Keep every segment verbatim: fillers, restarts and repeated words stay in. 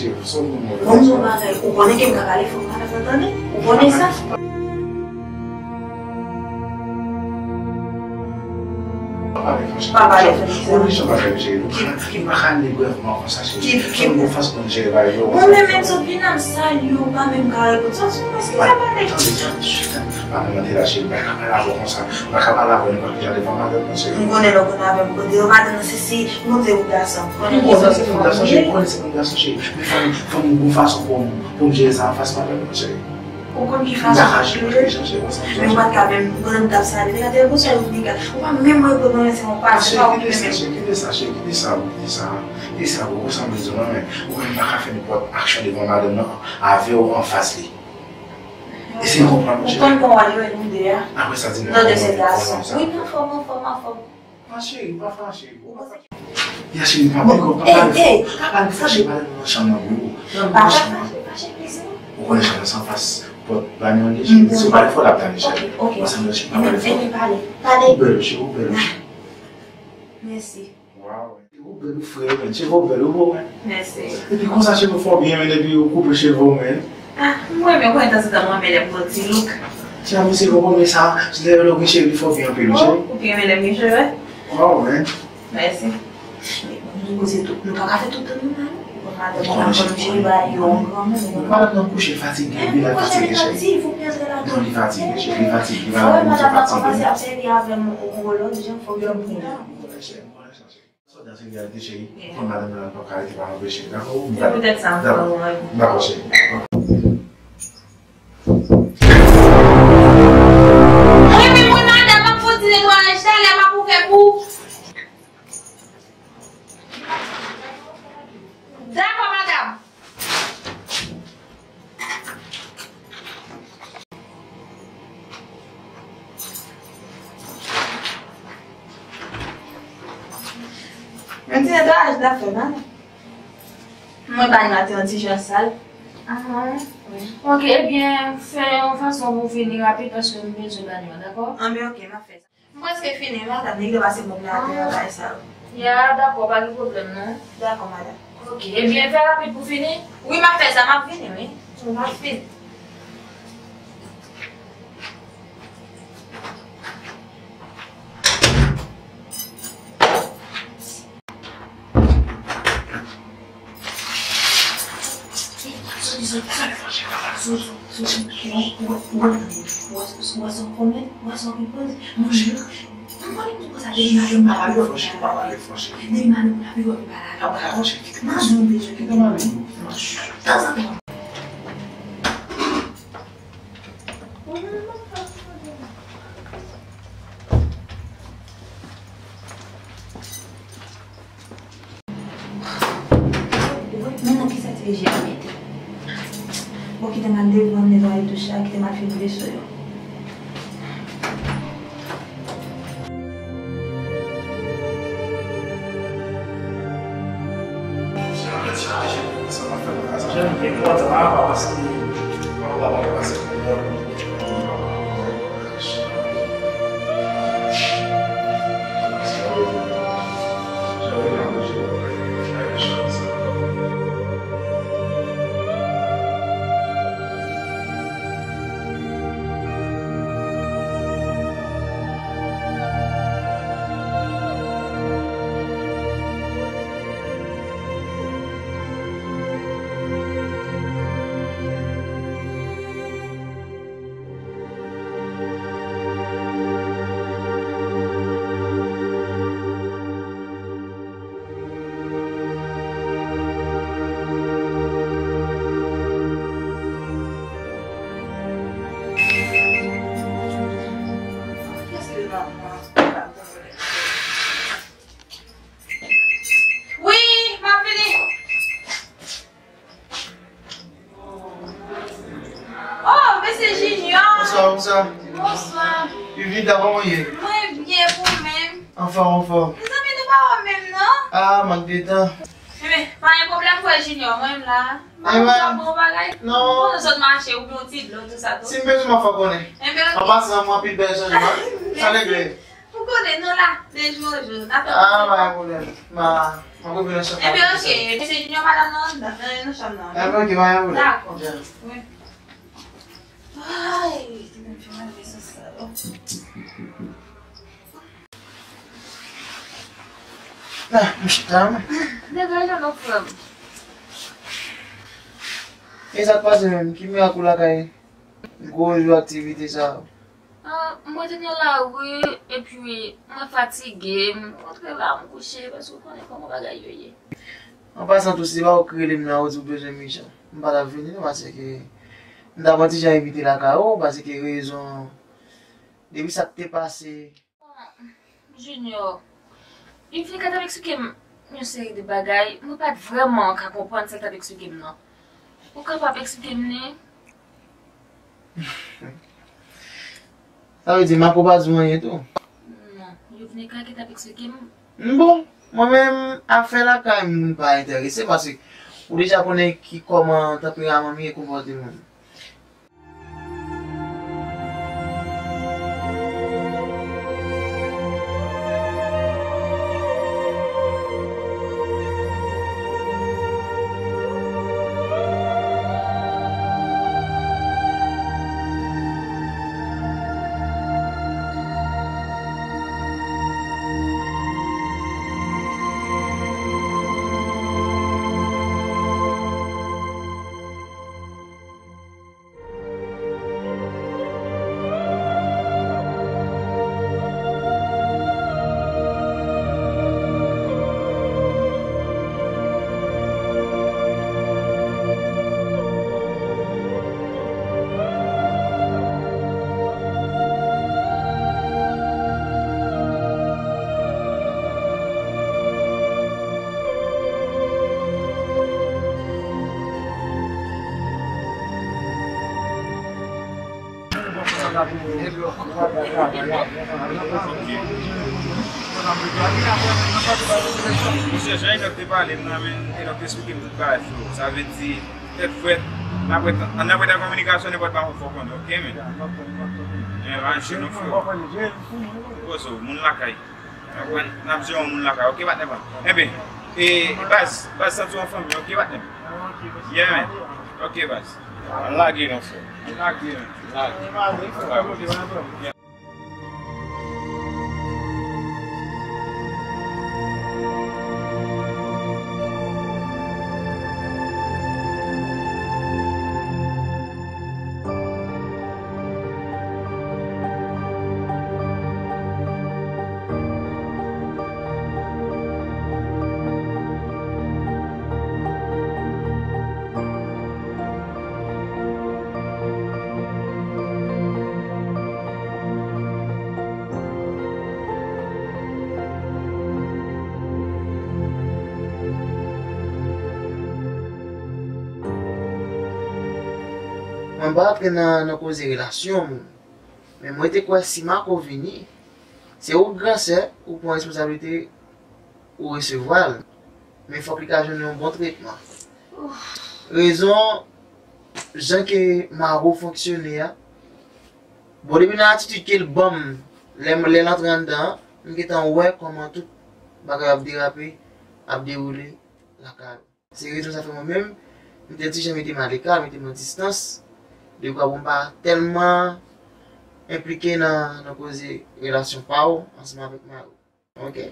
Bon, bon bagay, ou konnen ke m ka pale fò, m pa bezwen tande. Ou konnen sa? Pa pale fò, ki sa? Ki, ki, ki, mwen menm sot vin la, m salye w, pa menm ka reponn. Sa, se mwen, eskize, pa nèg. Pa menm mande la, cheri, m pa ka pale avè w konsa. M pa ka pale avè w nenpòt ki jan devan madanm nan, cheri. M konnen lè w konn avè m, kote yo madanm nan, se, se, montre ou gason. Konnen ki sòs se fòmye. Konnen se moun gason, cheri. Men fò m, fò m gon fason pou m, pou m jere sa anfas madanm nan, cheri. Ou konn ki fason pou m jere? Men ou pa t ka menm, pandan m t ap salye, te gade yon sèl ou piga. Ou pa menm reponn mwen, se yon pase pa ou ki menm. Cheri, kite sa, cheri, kite sa, cheri, kite sa, kite sa. Kite sa, ou konn sa m vle di w, non, men ou menm pa ka fè nenpòt aksyon devan madanm nan avè w anfas li. Eseye konprann mwen, cheri. Ou konn bon wè nou de a. Apre sa, di m kòman w ye, kòman sa. Wi, m anfòm, anfòm, anfòm. Non, cheri, pa fè anyen, cheri. Ya, cheri, pa pale, pa pale fò. Pa pale fò, cheri, pale nan chanm nan, bro. Nan chanm nan. Ou konnen chanm nan se anfas pòt banyo an ye, cheri. Si w pale fò, l ap tande, cheri. Ou konnen chanm nan, cheri, pa pale fò. Ou bèl, cheri, ou bèl. Mèsi. Waw. Ou bèl, ou fre, men. Cheve w bèl, ou bo, men. Mèsi. Epi konsa, cheve w fè w byen, men, epi ou koupe cheve w, men. Ah, m renmen, ou konnen, tanzantan, m renmen lè m pran ti look. Ti a, mesye, ou konprann sa, lè, lè w gen cheve, li fè w byen anpil, wi, cheri. Ou byen renmen lè m gen cheve? Waw, men. Mèsi. Men, nou koze tou, nou pa ka fè tout tan nou la, non. Bon, madanm nan konn cheve a yo, granmoun. Madanm nan kouche, fatige, li la fatige, cheri. Non, li fatige, cheri, li fatige, li malad, li fatige, li malad, li fatige. Fò madanm nan kòmanse ap sèvi avè m yon lòt jan, fò m fè pita. Sòlda se reyalite, cheri. Ou konn madanm nan p ap ka rete pa anpeche, dakò? Se poutèt sa m fè w anvi. Dakò, cheri. Wi, wi, wi, madanm, m ap fouti netwayaj talè, m ap ouvè pou. Dakò, madanm. Yon ti netwayaj n ap fè, madanm. Mwen pa animatè an ti jan sal. Ah, wi. Ok, ebyen, fè yon fason pou fini rapid paske m bezwen banyo a, dakò? Anben, ok, m ap fè sa. M prèske fini, madanm. Nèg yo pase mòp la atè a, bagay sa yo. Ya, dakò, pa gen pwoblèm, non. Dakò, madanm. Ok, ebyen, fè rapid pou fini. Wi, m ap fè sa, m ap vini, wi. M ap vini. Soti, soti, soti. Soti, soti, soti. Ou wè, ou wè, ou wè, ou wè sa w konnen, ou wè sa w gen poze. Manje. Ou konnen ki poze a depi maten m pa pale fò, cheri, pa pale fò, cheri. Depi maten m pa pale fò, m pale avè w. Nan zòn de jè ki gen. Tanzantan. Ou wè, men nan ki sa ti vye jè a mete. Bon, kite m al devan, netwaye douch la, kite m al fini veso yo. Sa pa fè mwen sa. Jan m te kontan apa paske Wi, m ap vini. Oh, mesye Junior! Bonswa, bonswa. Bonswa. Yuvida, kòman w ye? Mwen byen, pou ou menm? Anfòm, anfòm. Mezanmi, nou pa wè menm, non? Ah, mank de tan. Enben, pa gen pwoblèm, frè Junior, mwen menm la. Mwen menm, bon bagay. Non. Ou konn sot mache, ou byen yon ti dlo, tou sa, tou. Si m bezwen, m ap fè w konnen. Enben, ok. An pasan, mwen anpil bèl chanjman. Sa regle. Ou konnen, nou la, de jou an jou, n ap fè. Ah, pa gen pwoblèm. Ma, ma pou vin nan chanm. Ebyen, ok. Mesye Junior, madanm nan anndan, nan, nan chanm nan. Ebyen, ok, pa gen pwoblèm. Dakò. Wi. Ay, mwen fè mwen vle sou sa. Ah, m chita, wi. Degaje non, frè m. E sa k pase menm? Ki mirak ou lakay gwo jou aktivite sa yo? Ah, mwen te nan lari, epi mwen fatige, m rantre la, m kouche, paske w konnen kòman bagay yo ye. An pasan tou, se pa ou k rele m la, ou di w bezwen Micha. M pa t ap vini non, paske m t ap yon ti jan evite lakay ou, paske rezon, depi sa k te pase. Junior, Yuvnika t ap eksplike m yon seri de bagay, mwen pa t vrèman ka konprann sa l t ap eksplike m nan. Ou kapab eksplike m li? Sa vle di, Marco pa di w anyen tou? Non, Yuvnika ki t ap eksplike m. Bon, mwen menm, afè lakay moun pa enterese, paske ou deja konnen ki kòman tanperaman m ye, konpòteman m. Mesye, jan Enòk te pale m nan, men Enòk te eksplike m tout bagay, freo. Sa vle di, tèt frèt, n ap ret, n ap ret an kominikasyon, nenpòt bagay fò konnen, oke, men. Men, pa jwe non, freo. Poze w, moun lakay. N ap jere yon moun lakay, oke, patnè pa m. Enben, e, baz, baz, santi w an fanmi, oke, patnè m. Yeah, man. Oke, baz. Ann lage non, frè. Ann lage, man. Ann lage. Ann lage. Mwen pa antre nan, nan koze relasyon moun. Men mwen te kwè si Marco vini, se ou k gran sè, ou pran responsablite, ou resevwa l. Men fòk li ka jwenn yon bon tretman. Rezon, jan ke Marco fonksyone a, bon, depi nan atitid ke l ban m, lè m, lè l antre anndan an, m gentan wè kòman tout bagay ap derape, ap dewoule lakay ou. Se rezon sa fè mwen menm, m te ti jan mete m aleka, mete m an distans, dekwa pou m pa tèlman enplike nan, nan koze relasyon pa w ansanm avèk mari w. Oke?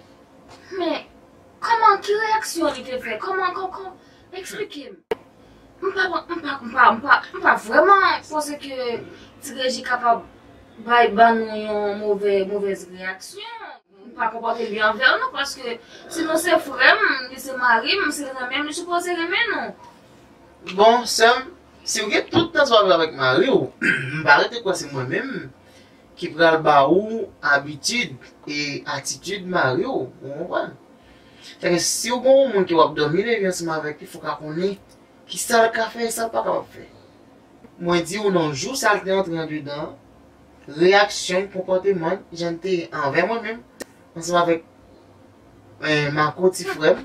Men, kòman, ki reyaksyon li te fè? Kòman, kò, kò, eksplike m. M pa, m pa, m pa, m pa, m pa vrèman panse ke Ti Reji kapab bay, ban nou yon move, movèz reyaksyon. M pa konpòte byen anvè nou, paske si nou se frè m, li se mari m, si l renmen m, li sipoze renmen nou. Bon, sè m, si w gen tout tan sa w ap viv avèk mari w, m pa rete kwè se mwen menm ki pral ba ou abitid e atitid mari w, ou konprann? Sèke si w gen yon moun ke w ap dòmi leve ansanm avèk li, fòk w ka konnen kisa l ka fè e sa l pa kapab fè. Mwen di w non, jou sa l te antre andedan an, reyaksyon l, konpòteman l, jan l te ye anvè mwen menm, ansanm avèk, eh, Marco, ti frè m,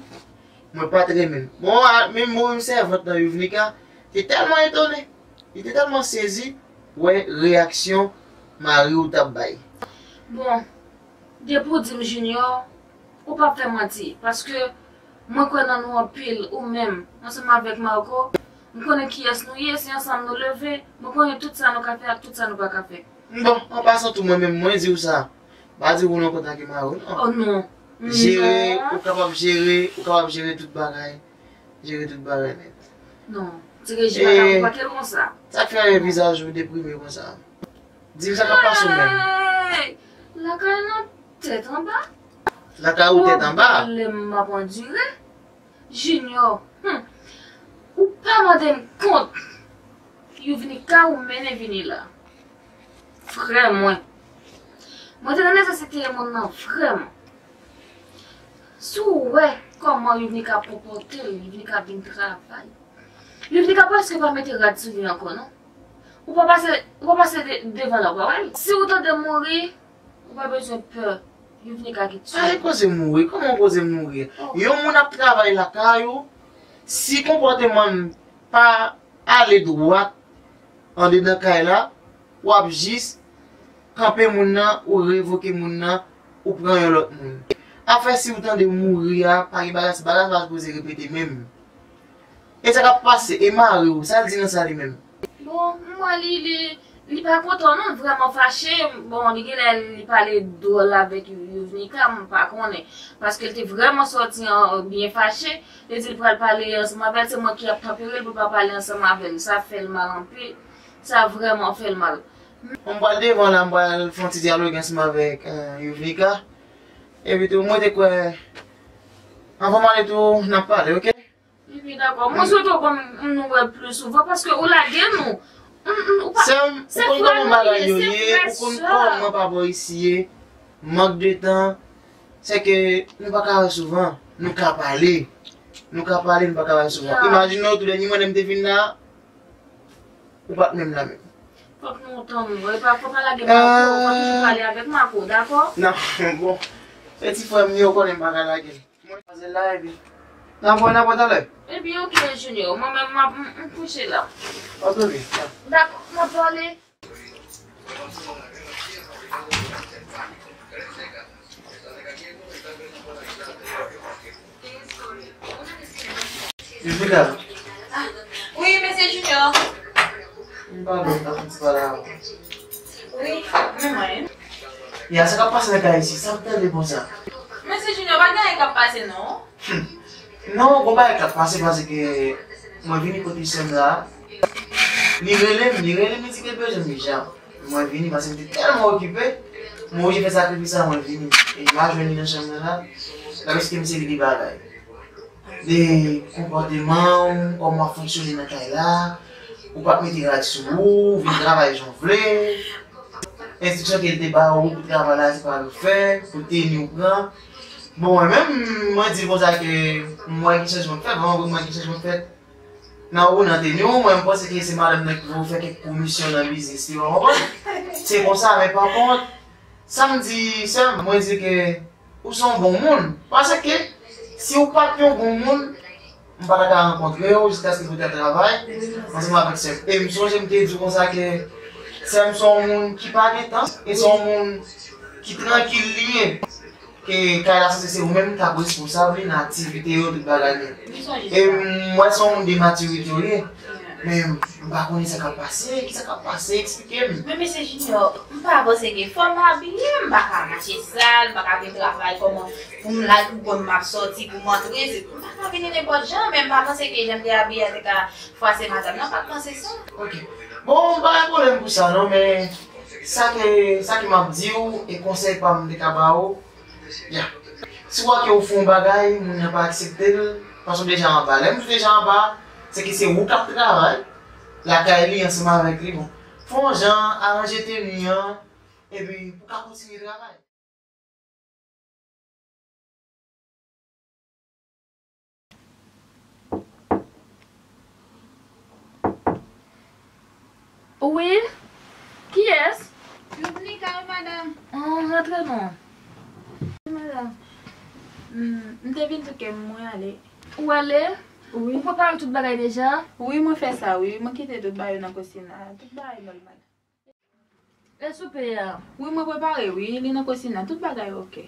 mwen pa t renmen l. Bon, a, menm mwen menm sèvant nan Yuvnika te tèlman etone, li te tèlman sezi wè reyaksyon mari w t ap bay. Bon, Depi w di m Junior, ou p ap fè manti, paske mwen kwè nan nou anpil, ou menm, ansanm avèk Marco, m konnen kiyès nou ye, se ansanm nou leve, mwen konnen tout sa nou ka fè ak tout sa nou pa ka fè. Bon, an pasan tou, mwen menm, mwen di w sa, pa di w non kontan ke mari w, non. Oh non. Jere, non. Ou kapab jere, ou kapab jere tout bagay. Jere tout bagay nèt. Non, ti Reji pa ka konpòte l konsa. Sa k fè vizaj ou deprime konsa? Di m sa k ap pase w menm. Hey! Lakay nan tèt anba. Lakay ou tèt anba? Pwoblèm m ap andire. Junior, hmm, ou pa mande m kont. Yuvnika ou mennen vini la. Frè mwen. Mwen te nan nesesite moun nan vrèman. Si w wè kòman Yuvnika ap konpòte l, Yuvnika ap vin travay. Yuvnika prèske pa mete rad sou li ankò, non. Ou pa pase, ou pa pase de, devan la, ou pa wè l. Si ou tande mouri, ou pa bezwen pè. Yuvnika ki tye. Pale koze mouri, kòman w koze mouri? Oh. Yon moun ap travay lakay ou, si konpòteman l pa ale dwat andedan kay la, w ap jis kanpe moun nan, ou revoke moun nan, ou pran yon lòt moun. Afè si ou tande mouri a, pa gen bagay, bagay sa pa sipoze repete menm. E sa k ap pase, e mari w, sa l di nan sa li menm? Bon, m wè li, li, li pa kontan non, li vrèman fache. Bon, li genlè li pale dwòl avèk Yuvnika, m pa konnen. Paske l te vrèman sòti an, byen fache. Li di l pral pale ansanm avè l, se mwen ki ap tanpere l pou l pa pale ansanm avè m. Sa fè l mal anpil. Sa vrèman fè l mal. M pral devan la, m pral fè yon ti dyaloge ansanm avèk, eh, Yuvnika. Epi tou, mwen te kwè, anvan m ale tou, n ap pale, oke? Epi dakò, mwen swete w ban m nou wè pli souvan, paske ou lage nou. M, m, ou pa, sè m, ou konn kòman bagay yo ye, ou konn kòman papa w isi ye. Mank de tan, se ke nou pa ka wè souvan. Nou ka pale. Nou ka pale, nou pa ka wè souvan. Imajine w, tou dènye mwen, lè m te vin la, ou pa t menm la menm. Fòk nou tann, e pa, fò pa lage Marco, fò toujou pale avèk Marco, dakò? Non, bon. Se ti frè m li, ou konnen m pa ka lage l. Mwen kwaze l la, epi n ap wè, n ap wè talè. Epi, oke, Junior, mwen menm, m ap, m, m kouche la. Ok, ok. Dakò, n ap pale. Jessica. Ah, wi, mesye Junior. M pa bon, m ta fè ti pale avè w. Wi, men mwen. Ya, sa k ap pase nan kay isi? Sa m tande konsa? Mesye Junior, pa gen anyen k ap pase, non. Hmm. Non, gon bagay k ap pase, paske mwen vini kote sè m la. Li rele m, li rele m, li di ke l bezwen m deja. Mwen vini paske m te tèlman okipe, mwen oblije fè sakrifis la, mwen vini. E m al jwenn li nan chanm nan la, l ap eksplike m seri de bagay. De konpòteman w, kòman w ap fonksyone nan kay la, ou pa t mete rad sou ou, ou vin travay jan w vle. Enstriksyon ke l te ba ou pou travay la, se pa l ou fè, pou teni w pran. Bon, mwen menm, mwen di l konsa ke m wè ki chanjman k fèt, mwen wè ki chanjman k fèt. Nan ou, nan teni w, mwen, m panse ke se madanm nan ki pou fè kèk komisyon nan biznis li, w konprann? Se konsa, men pa kont, sa m di sè m, mwen di ke ou se yon bon moun. Paske, si ou pa t yon bon moun, m pa ta ka rankontre w jiskaske pou ta travay ansanm avèk sè m. E m sonje m te di w konsa ke sè m se yon moun ki pa gen tan, e se yon moun ki trankil li ye. Ke kay la sanse se ou menm k ap responsab li nan aktivite yo, tout bagay yo. E m wè se yon moun de matirite w ye. Men m pa konnen sa k ap pase, ki sa k ap pase, eksplike m. Men mesye Junior, m pa panse ke fò m abiye, m pa ka mache sal, m pa ka vin travay kòman pou m la, pou m ap sòti, pou m antre, m pa ka vini nenpòt jan, men m pa panse ke jan m te abiye a te ka fwase madanm nan, m pa t panse sa. Ok. Bon, m pa gen pwoblèm pou sa non, men sa ke, sa ke m ap di w, e konsèy pa m te ka ba w, ya. Si w wè ke ou fè yon bagay, moun nan pa aksepte l, paske w deja anba. Lè moun deja anba, se ke se ou k ap travay lakay li ansanm avèk li. Bon, fè yon jan, aranje teni an, epi pou w ka kontinye travay. Wi? Kiyès? Yuvnika wi, madanm. Oh, rantre non. Wi, madanm. Hmm, m te vin tou ke mwen ale. Ou ale? Wi. Ou prepare tout bagay deja? Wi, mwen fè sa, wi. Mwen kite tout bagay nan kousin la. Tout bagay nòmal. E soupe a? Wi, mwen prepare, wi. Li nan kozin nan. Tout bagay oke.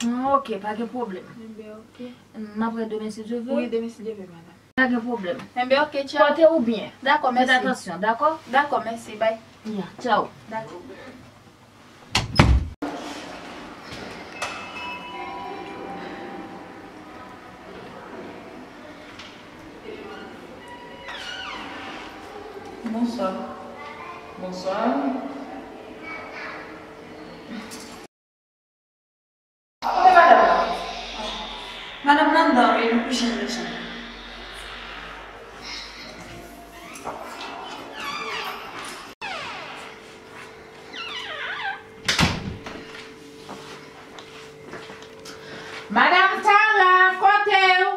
Ah, ok, pa gen pwoblèm. Enben, oke. N ap wè demen si Dye vle. Wi, demen si Dye vle, madanm. Pa gen pwoblèm. Enben, oke, tchaw. Pòte w byen. Dakò, mèsi. Fè atansyon, dakò? Dakò, mèsi, bay. Ya, tchaw. Dakò. Bonswa. Bonswa. Kote madanm nan? Madanm nan anndan, wi, nou kouche anndan chanm. Madanm Tara, kote w?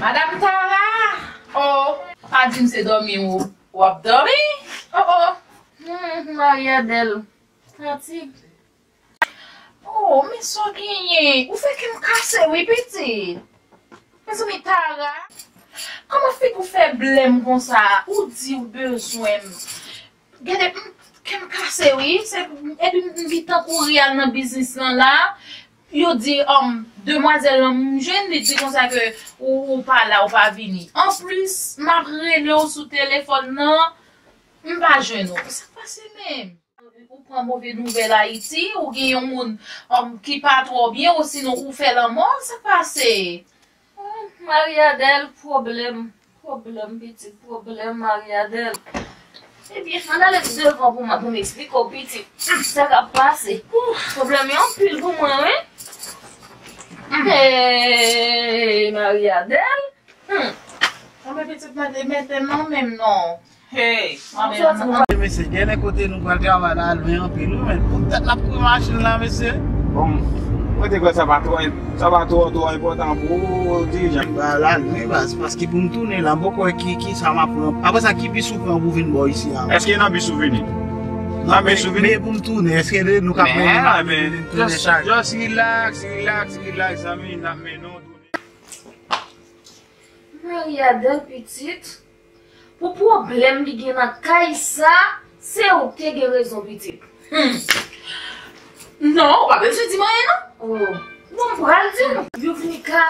Madanm Tara! Oh, pa di m se dòmi w, w ap dòmi? Oh, oh. Hmm, Maryadèl. Fatig. Oh, men sa w genyen? Ou fè kè m kase, wi, pitit. Mezanmi, Tara, kòman figi w fè blè m konsa? Ou di w bezwen m. Gade, m, kè m kase, wi. Se, epi m, m gentan kouri al nan biznis lan la. Yo di, um, demwazèl lan, m jwenn li di konsa ke ou, ou pa la, ou pa vini. Anplis, m ap rele w sou telefòn nan, m pa jwenn ou. Sa k pase menm? Ou pran move nouvèl Ayiti, ou gen yon moun, um, ki pa twò byen, osinon ou fè lanmò, sa k pase? Oh, Maryadèl, pwoblèm, pwoblèm, pitit, pwoblèm, Maryadèl. Ebyen, ann ale devan pou mwen, pou m eksplike w, pitit, sa k ap pase. Pwoblèm yo anpil pou mwen, wi. Hey, Maryadèl. Hmm. Anben pitit mwen, te mete nan men m non. Hey, anben. Mesye, gen lè kote nou pral travay la lwen anpil wi, men poutèt n ap kouri machin la, mesye. Bon, mwen te kwè sa pa twò, sa pa twò, twò enpòtan pou dirijan. Ba la lwen baz, paske pou m tounen la, m poko wè ki, ki sa m ap pran. Apre sa, ki bis ou pran pou vin bò isi a? Èske nan bis ou vini? Nan bis ou vini? Men pou m tounen, èske nou ka mennen m ap vin tounen chak? Just, just relax, relax, relax, zanmi, n ap mennen w tounen. Maryadèl pitit, pou pwoblèm li gen nan kay sa, se ou ki te gen rezon pitit. Hmm. Non, ou pa bezwen di m anyen non. Oh. Bon, m pral di w. Yuvnika,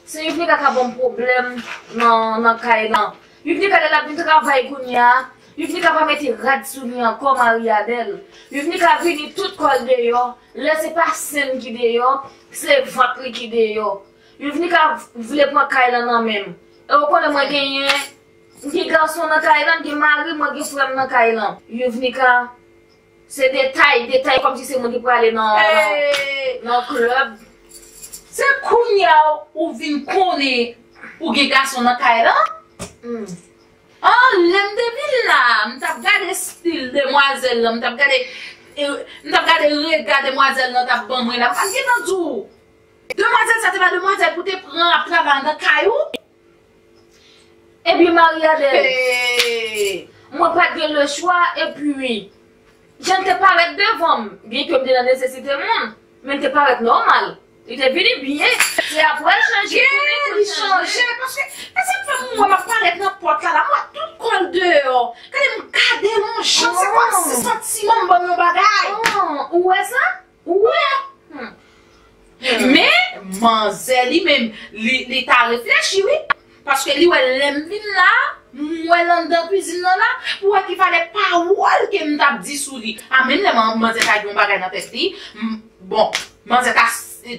se Yuvnika k ap ban m pwoblèm nan, nan kay lan. Yuvnika lè l ap vin travay kounye a, Yuvnika pa mete rad sou li ankò, Maryadèl. Yuvnika vini tout kò l deyò. Lè se pa Senn ki deyò, se vant li ki deyò. Yuvnika vle pran kay lan nan men m. E ou konnen mwen genyen, m gen gason nan kay lan, m gen mari, mwen gen frè m nan kay lan. Yuvnika, se detay, detay kòmsi se mwen ki prale nan, nan, nan klèb. Se kounye a ou vin konnen ou gen gason nan kay lan? Hmm. An, lè m te vin la, m t ap gade stil demwazèl lan, m t ap gade, e, m t ap gade rega demwazèl lan t ap ban mwen la. M pa t gentan di w. Demwazèl sa te pa demwazèl pou te pran ap travay anndan kay ou? Ebyen, Maryadèl, mwen pa t gen lechwa, epi jan l te parèt devan m, byenke m te nan nesesite moun, men l te parèt nòmal. Li te vini byen. Se apre l chanje, tounen pou l chanje. Paske, e sa k fè m wè m ap parèt nan pòt la, la, m wè tout kò l deyò. Gade m gade l yon jan, se kòmsi santiman m ban m yon bagay. Ou wè sa? Ou wè? Hmm. Men, manzè li menm, li, li ta reflechi, wi. Paske li wè lè m vin la, m wè l anndan kwizin nan la, pou wè ki valè pawòl ke m t ap di sou li. A, menm lè man-, manzè ta gen yon bagay nan tèt li, m, bon, manzè ta,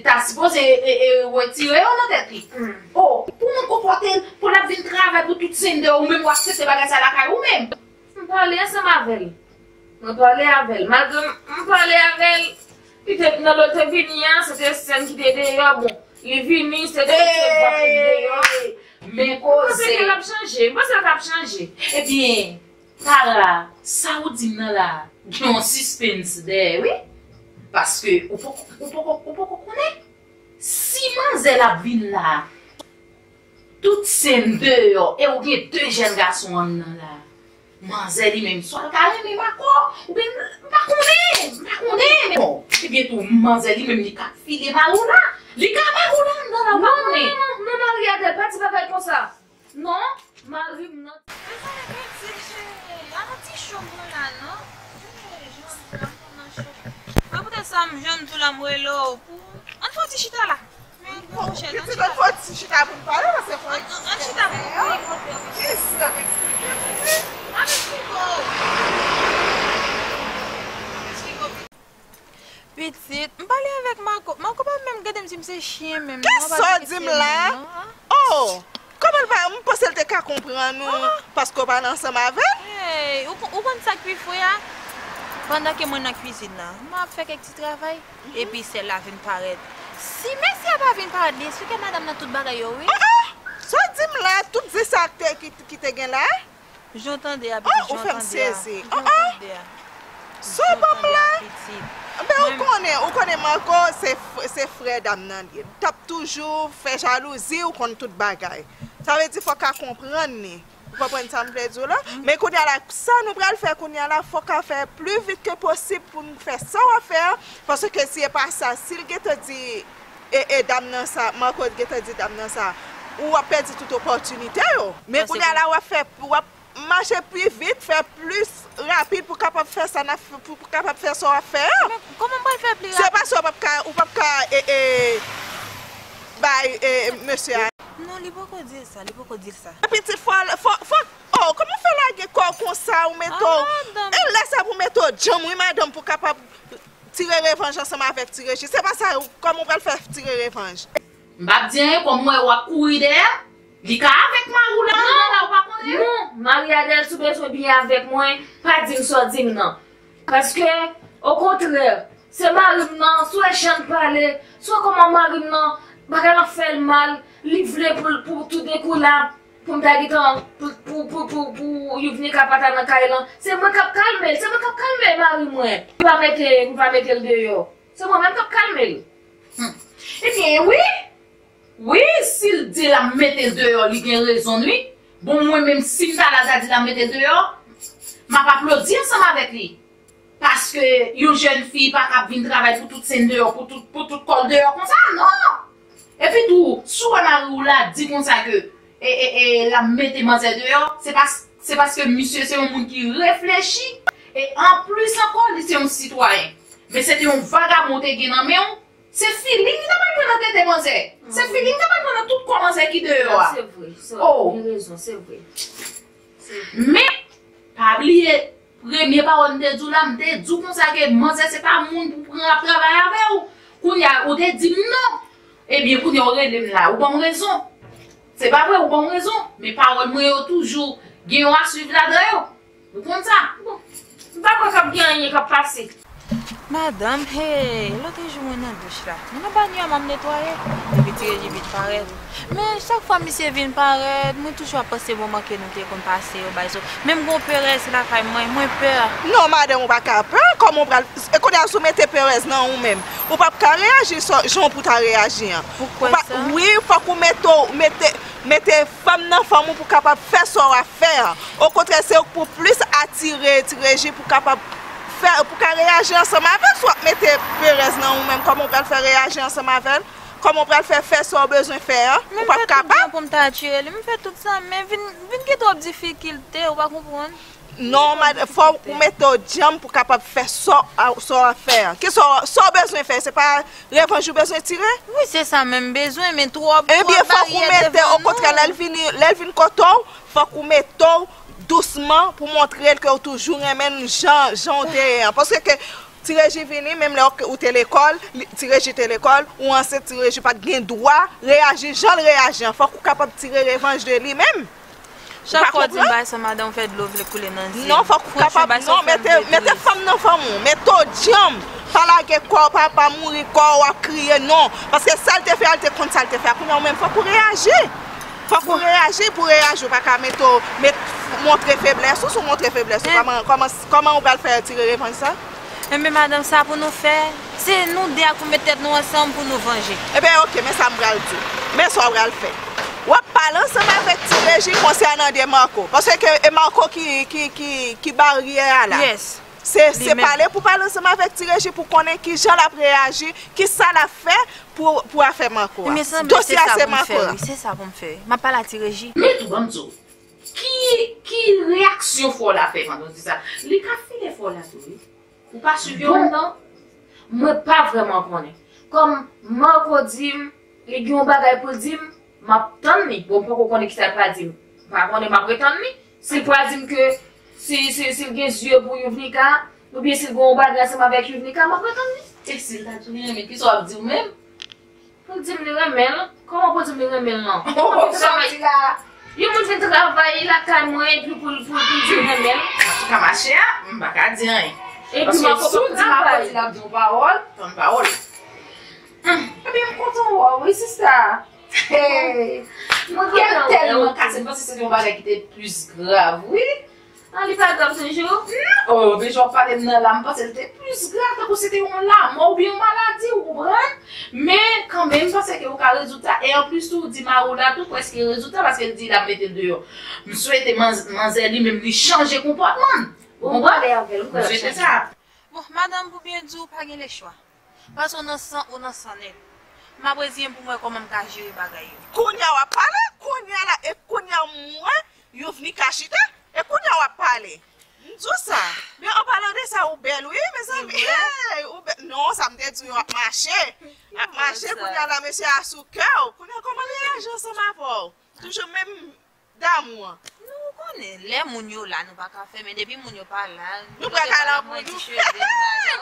ta sipoze, e, e, retire yo nan tèt li. Hmm. O, pou moun konpòte l, pou l ap vin travay pou tout sende, ou menm w aksepte bagay sa lakay ou menm. M pale ansanm avè l. Mwen pale avè l. Malgre m, m pale avè l, li te, nan lè l te vini an, se te Senn ki te deyò. Bon, li vini, se te, se vant li deyò. Men koze. M panse ke l ap chanje. M panse l ap chanje. Ebyen, Tara, sa ou di m nan la, gen yon sispens dèyè, wi. Paske ou poko, ou poko, ou poko konnen. Si manzè l ap vin la, tout Senn deyò, e ou gen de jèn gason anndan la. Manzè li menm, swa l ka renmen m ankò, oubyen m pa konnen, m pa konnen. Men bon, ebyen tou, manzè li menm, li ka file mari w la. Li ka mari w la anndan la, ou pa konnen. Non, non, non, Maryadèl, pa di bagay konsa. Non, mari m nan. Mezanmi, pitit cheri, al nan ti chanm ou la, non? Sa m jwenn tou la, m rele w pou. Ann fè yon ti chita la. Men, monchè, ann chita. Ann fè yon ti chita pou n pale, paske fò. Ann, ann, ann chita pou n pale. Kisa, eksplike m, pitit? Ann eksplike w. Ann eksplike w, pitit. Pitit, m pale avèk Marco. Marco pa menm gade m si m se chyen menm, non, pa di ke se moun, non. Oh! Kòman l pa, m panse l te ka konprann ou, paske w pale ansanm avè l? Hey, ou, ou konn sa k pi fre a? Pandan ke mwen nan kwizin nan, m ap fè kèk ti travay, epi sèl la vin parèt. Si mesye a pa vin parèt, li eksplike madanm nan tout bagay yo, wi. Ah, ah! Sa w di m la, tout di sa ki te, ki, ki te gen la? Jan w tande a, pitit, jan w tande a. Oh, ou fè m sezi. Ah, ah! Sa w ban m la? Ben, ou konnen, ou konnen Marco, se f-, se frè dam nan li ye. T ap toujou fè jalouzi, ou konn tout bagay. Sa vle di fò w ka konprann li. Ou konprann sa m vle di w la? Men kounye a la, sa nou pral fè kounye a la, fò w ka fè pli vit ke posib pou n fè sa w ap fè a. Paske si e pa sa, si l gentan di, e, e dam nan sa, Marco gentan di dam nan sa, ou ap pèdi tout opòtinite yo. Men kounye a la, w ap fè, w ap mache pi vit, fè plis rapid pou kapab fè sa n ap, pou, pou kapab fè sa w ap fè a. Men kòman m pral fè pli rapid? Se paske w p ap ka, ou p ap ka, e, e, bay, e, mesye a. Non, li poko di l sa, li poko di l sa. Pitit, fò, fò, fò, oh, kòman w fè lage kò w konsa, ou mete w, e lè sa pou mete w djanm, wi, madanm, pou kapab tire revanj ansanm avèk Ti Reji. Se pa sa, kòman w pral fè tire revanj? M p ap di anyen, kòm m wè w ap kouri dèyè, li ka avèk mari w la, non, la, ou pa konnen. Non, mari a dèyè l, si w bezwen byen avèk mwen, pa di m sa w di m nan. Paske, okontrè, se mari m nan, si w wè jan l pale, si w wè kòman mari m nan, bagay lan fè l mal, li vle pou, pou toudenkou la, pou m ta gentan, pou, pou, pou, pou, pou Yuvnika pa ta nan kay lan, se mwen k ap kalme l, se mwen k ap kalme mari mwen. Li pa mete, li pa mete l deyò. Se mwen menm k ap kalme l. Hmm. Ebyen, wi. Wi, si l di l ap mete l deyò, li gen rezon l, wi. Bon, mwen menm, si m ta la, ta di l ap mete l deyò, m ap aplodi ansanm avèk li. Paske yon jèn fi pa ka ap vin travay pou tout sen l deyò, pou tout, pou tout kò l deyò konsa, non! Epi tou, si w wè mari w la di konsa ke, e, e, e, l ap mete manzè deyò, se pas-, se paske misye se yon moun ki reflechi, e anplis ankò, li se yon sitwayen. Men se te yon vagabon w te gen nan men w, se filing li ta pral pran nan tete manzè. Se filing li ta pral pran nan tout kò manzè ki deyò a. Se vre, se vre. Ou gen rezon, se vre. Se vre. Men, pa bliye, premye pawòl m te di w la, m te di w konsa ke manzè se pa moun pou pran ap travay avè w. Kounye a, ou te di m non. Ebyen, kounye a, ou rele m la, ou ban m rezon. Se pa vre, ou ban m rezon. Men pawòl mwen yo toujou gen yon aswiv ladan yo. Ou konn sa? Bon, m pa kwè k ap gen anyen k ap pase. Madanm, hey, lòt jou mwen nan douch la. Mwen nan banyo a m ap netwaye. Epi Ti Reji vin parèt. Men chak fwa misye vin parèt, mwen toujou ap panse moman ke nou te konn pase yo, bay zo. Menm gon perèz lakay mwen, mwen pè. Non, madanm, ou pa ka pè. Kòman ou pral, e kounye a, si w mete perèz nan ou menm, ou p ap ka reyaji sa, jan pou w ta reyaji an. Ou kwè sa? Wi, fòk ou mete, mete, mete fanm nan fanm ou pou kapab fè sa w ap fè an. Okontrè, se ou k pou plis atire Ti Reji pou kapab fè, pou ka reyaji ansanm avè l. Si w ap mete perèz nan ou menm, kòman w pral fè reyaji ansanm avè l? Kòman w pral fè fè sa w bezwen fè an? Ou p ap kapab. Men m fè tout jan pou m ta atire li. M fè tout sa, men vin, vin gen twòp difikilte, ou pa konprann? Non, madanm, fò ou mete w djanm pou kapab fè sa w, sa w ap fè an. Ki sa w, sa w bezwen fè? Se pa revanj ou bezwen tire? Wi, se sa menm m bezwen, men twòp, twòp baryè devan nou. Ebyen, fòk ou mete, okontrè, lè l vini, lè l vin kote w, fòk ou mete w dousman pou montre l ke w toujou renmen l jan, jan w te ye an. Paske ke Ti Reji vini, menm lè w, ou te lekòl, li, Ti Reji te lekòl, ou ansent, Ti Reji pa t gen dwa reyaji jan l reyaji an. Fòk ou kapab tire revanj de li menm. Chak fwa w di m bagay sa, madanm, ou fè dlo vle koule nan zye m. Non, fòk ou kapab, non, mete, mete fanm nan fanm ou, mete w djanm. Pa lage kò w, pa, pa mouri kò w ap kriye, non. Paske sa l te fè a, l te konn sa l te fè a. Kounye a, ou menm, fòk ou reyaji. Fòk ou reyaji, pou reyaji, ou pa ka mete w, met, montre feblès ou, si w montre feblès ou, kòman, kòman, kòman ou pral fè tire revanj sa? Enben, madanm, sa pou nou fè, se nou de a pou met tèt nou ansanm pou nou vanje. Enben, oke, men sa m pral di w. Men sa w pral fè. W ap pale ansanm avèk Ti Reji konsènan de Marco. Paske e Marco ki, ki, ki, ki baryè a la. Yes. Se, se pale pou pale ansanm avèk Ti Reji pou konnen kijan l ap reyaji, kisa l ap fè pou, pou afè Marco a. Dosye a se Marco a. Se sa pou m fè. M ap pale a Ti Reji. Men tou, ban m di w. Ki, ki reyaksyon frè w la fè pandan w di sa? Li ka file frè w la tou, wi. Ou pa swiv yo menm non? Mwen pa vrèman konnen. Kòm Marco di m, li gen yon bagay pou l di m, m ap tann li. Bon, m poko konnen kisa l pral di m. M pa konnen, m ap ret tann li. Si l pral di m ke, si, si, si l gen zye pou Youvnika, oubyen si l gen yon bagay ansanm avèk Youvnika, m ap ret tann li. E si l ta tou renmen, kisa w ap di w menm? Pou l di m li renmen l? Kòman pou l di m li renmen l lan? Yon moun vin travay, yon moun vin travay lakay mwen epi pou l, pou l, pou l di l renmen l? Antouka, machè, m pa ka di anyen. Epi Paske Marco si w di Marco travay. Di l ap di yon pawòl, tann pawòl. Ebyen, m kontan wè w, wi, sista. Hey, kè m tèlman kase, m panse se te yon bagay ki te plis grav, wi. Ah, li pa grav toujou? Oh, men jan w ap pale m nan la, m panse l te plis grav, tankou se te yon lanmò oubyen yon maladi, ou konprann? Men kanmenm, m panse ke ou ka rezoud sa. E anplis tou, ou di mari w la tou prèske rezoud sa, paske l di l ap mete l deyò. M swete manz-, manzè li menm li chanje konpòtman l. Ou konprann? M swete sa. Bon, madanm, pou byen di w, pa gen lechwa. Paske w nan san, ou nan san nèg. M ap reziyen m pou m wè kòman m ka jere bagay yo. Kounye a w ap pale, kounye a la, e kounye a m wè Youvnika chita, e kounye a w ap pale. M di w sa. Men an palan de sa, ou bèl, wi, mezanmi. Hey, ou bèl. Non, sa m te di w, w ap mache. Ap mache, kounye a la, mesye a sou kè w. Kounye a, kòman l reyaji ansanm avè w? Toujou menm damou an. Nou konnen, lè moun yo la, nou pa ka fè, men depi moun yo pa la, nou pral kale pou nou.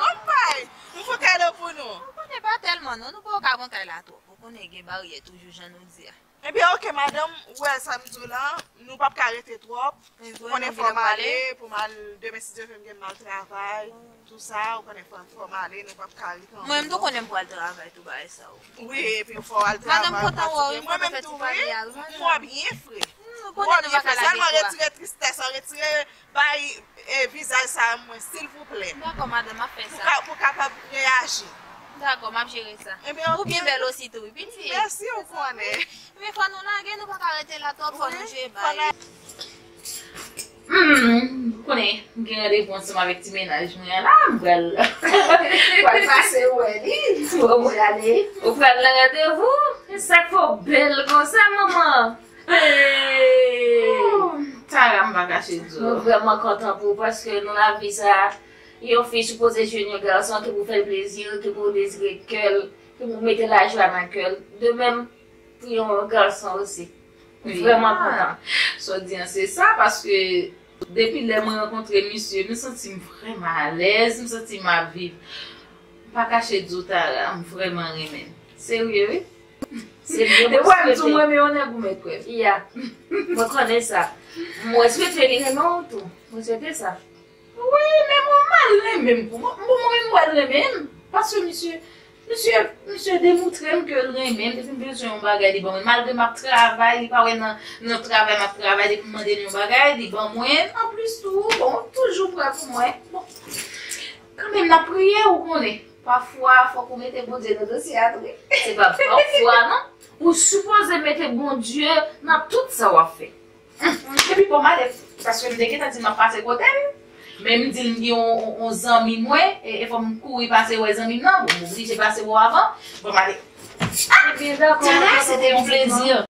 Konpay, nou fè kale pou nou. Ou konnen pa tèlman non, nou poko ka pran kay la twòp. Ou konnen gen baryè toujou, jan nou di a. Ebyen, oke, madanm, ou wè sa m di w la, nou p ap ka rete twòp. Ou konnen fò m ale, pou m al, demen, si Dye vle, m gen m al travay. Tou sa, ou konnen fò, fò m ale, nou p ap ka ret anpil. Mwen menm tou konnen m pral travay tou bagay sa yo. Wi, epi fò w al travay. Madanm kontan wè w, wi, m kontan fè ti pale a wi, madanm. Mwen byen fre. Hmm, ou konnen nou pa ka lage twa. Sèlman retire tristès lan, retire bay, e, vizaj sa a mwen, silvouplè. Dakò, madanm, m ap fè sa. Pou ka, pou kapab reyaji. Dakò, m ap jere sa. Ou byen bèl osi tou, wi, pitit. Mèsi, ou konnen. Men fò nou lage, nou pa ka rete la twòp, fò nou jwe bay. Hmm, ou konnen, m gen randevou ansanm avèk ti mennaj mwen an la, m pral, pral pase wè li, pou mwen ale. Ou pral nan randevou? E sa k fè w bèl konsa, manman? Hey! Oh, Tara, m pa kache di w. Mwen vrèman kontan pou ou, paske nan lavi sa, yon fi sipoze jwenn yon gason ki pou fè l plezi, ki pou dezire kè l, ki pou mete lajwa nan kè l. De menm, pou yon gason osi. M vrèman kontan. Sa w di an se sa, paske depi lè mwen rankontre misye, m santi m vrèman alèz, m santi m ap viv. M pa kache di w, Tara, m vrèman renmen l. Serye, wi. Se byen, mwen swete. Depi w wè m di w m renmen yon nèg, ou mèt kwè m. Ya. Mwen konnen sa. Mwen swete li renmen w tou. Mwen swete sa. Wi, men mwen mal renmen m pou mwen. Bon, mwen menm m pral renmen m. Paske misye, misye, misye demoutre m ke l renmen m. Depi m bezwen yon bagay, li ban mwen. Malgre m ap travay, li pa wè nan, nan travay m ap travay. Depi m mande l yon bagay, li ban mwen. Anplis tou, bon, toujou prè pou mwen. Bon, kanmenm, n ap priye, ou konnen. Pafwa, fòk ou mete Bondye nan dosye a tou, wi. Se pa pafwa, non. Ou sipoze mete Bondye nan tout sa w ap fè. Epi bon, m ale, paske m te gentan di m ap pase kote l, men m di l m gen yon, yon, yon zanmi mwen, e, e fò m kouri pase wè zanmi m nan, bon, m oblije pase wè w avan, bon, m ale. Ebyen, dakò, Tara, se te yon plezi.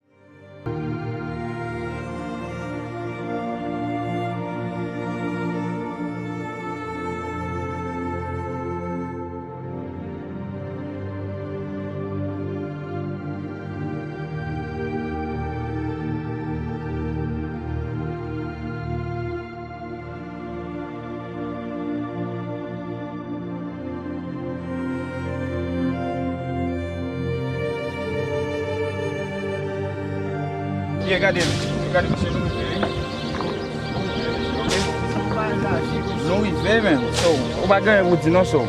Yeah, gade l. Gade misye. Nou rive, men. So, ou pa gen anyen pou di non, so.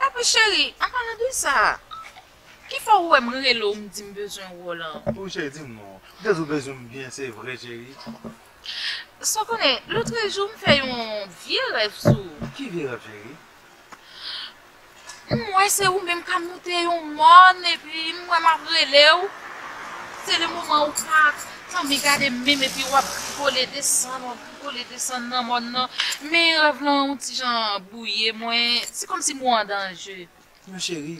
Epi cheri, an palan de sa, ki Fò ou wè m rele w, m di m bezwen wè w lan. Wi, cheri, di m non. Ou te di w bezwen m byen, se vre, cheri. Sa w konnen, lotrejou m fè yon vye rèv sou ou. Ki vye rèv, cheri? M wè se ou menm k ap moute yon mòn, epi m wè m ap rele w. Se le moman ou pa tanmen gade m menm, epi w ap rigole desann, w ap rigole desann nan mòn nan. Men rèv lan yon ti jan bwouye mwen. Se kòmsi m wè w an danje. Men cheri,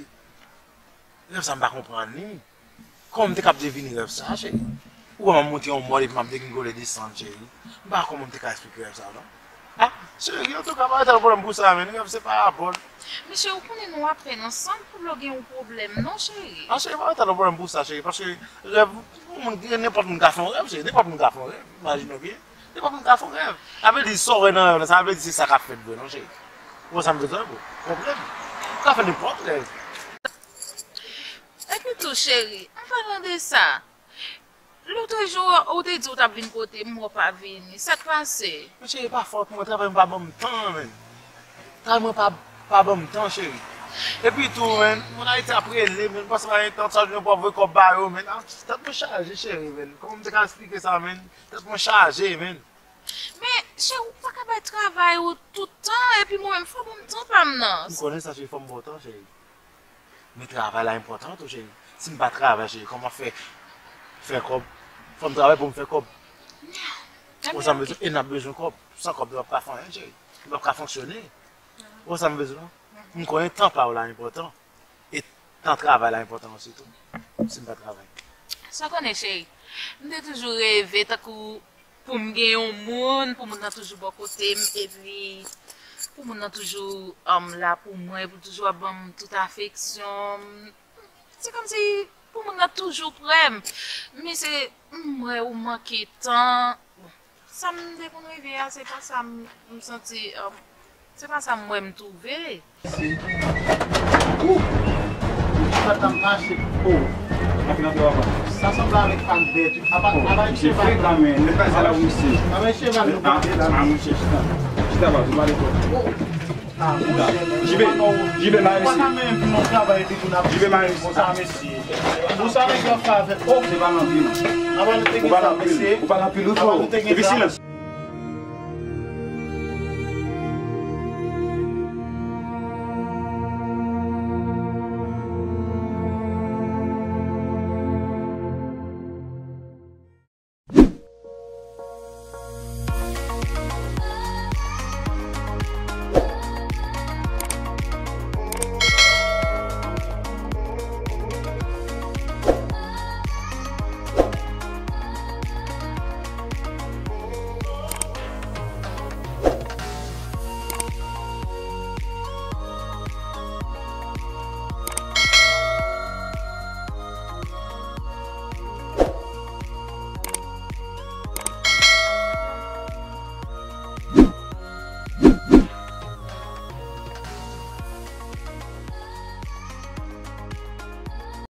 rèv sa m pa konprann li. Kòman m te kab devine rèv sa, cheri? Ou wè m ap monte yon mòn epi m ap degringole desann, cheri. M pa wè kòman m te ka eksplike rèv sa, non. Ah, cheri, antouka, pa rete nan pwoblèm pou sa, men rèv se parabòl. Men cheri, ou konnen nou apèn ansanm, pou lè w gen yon pwoblèm, non, cheri? Ah, cheri, pa rete nan pwoblèm pou sa, cheri, paske rèv, yon moun, nenpòt moun ka fè yon rèv, cheri, nenpòt moun ka fè yon rèv, imajine w byen. Nenpòt moun ka fè yon rèv. Sa vle di, sa w wè nan rèv la, sa vle di se sa k ap fèt vre, non, cheri. Ou wè sa m vle di, bro? Pwoblèm. Ou ka fè nenpòt rèv. Epi tou, cheri, an palan de sa, lotrejou, ou te di w t ap vin kote m, ou pa vini. Sa k pase? Men cheri, pa fòt mwen, travay mwen pa ban m tan, men. Travay mwen pa, pa ban m tan, cheri. Epi tou, men, moun Ayiti ap rele, men, panse pa gen tan, sa jounen pou ap voye kòb ba yo, men. Ah, tèt mwen chaje, cheri, men. Kòman m te ka eksplike sa, men? Tèt mwen chaje, men. Men, cheri, ou pa ka bay travay ou tout tan, epi mwen menm, fò ban m tan pa m nan. M konnen sa, cheri, fò m ba w tan, cheri. Men travay la enpòtan tou, cheri. Si m pa travay, cheri, kòman fè, fè kòb? Fò m travay pou m fè kòb. Ou sa m bezwen, e n ap bezwen kòb. San kòb, nou p ap ka fè anyen, cheri. Nou p ap ka fonksyone. Ou sa m bezwen? M konnen tan pa w la enpòtan. E tan travay la enpòtan osi tou. Si m pa travay. Sa w konnen, cheri, m te toujou reve tankou pou m gen yon moun, pou moun nan toujou bò kote m, epi pou moun nan toujou, um, la pou mwen, pou toujou ap ban m tout afeksyon m. Se kòmsi pou moun nan toujou prè m. Men se, m wè ou manke tan. Bon, sa m te konn reve a, se pa sa m, m santi, um, se pa sa m wè m twouve. Ou! Ou pa t ap mache. Oh! Antre, antre, papa. Sa sanble avèk pak vèt wi. Apa, apa yon cheval kanmenm. Apa yon cheval nou pale la. Ah, monchè, chita. Chita, papa, ou pale twòp. Oh! Ah, monchè, men. Jibe, Jibe, mare mesye. Ou pa ka menm pou nou travay epi pou n ap Jibe, mare mesye. Konsa, mesye. Ou sa nèg yo ap fè avèk. Oh! Se pa nan vi, non. Apa nou te gen tan, mesye. Ou pale anpil, ou pale anpil, wi, frè. Epi silans.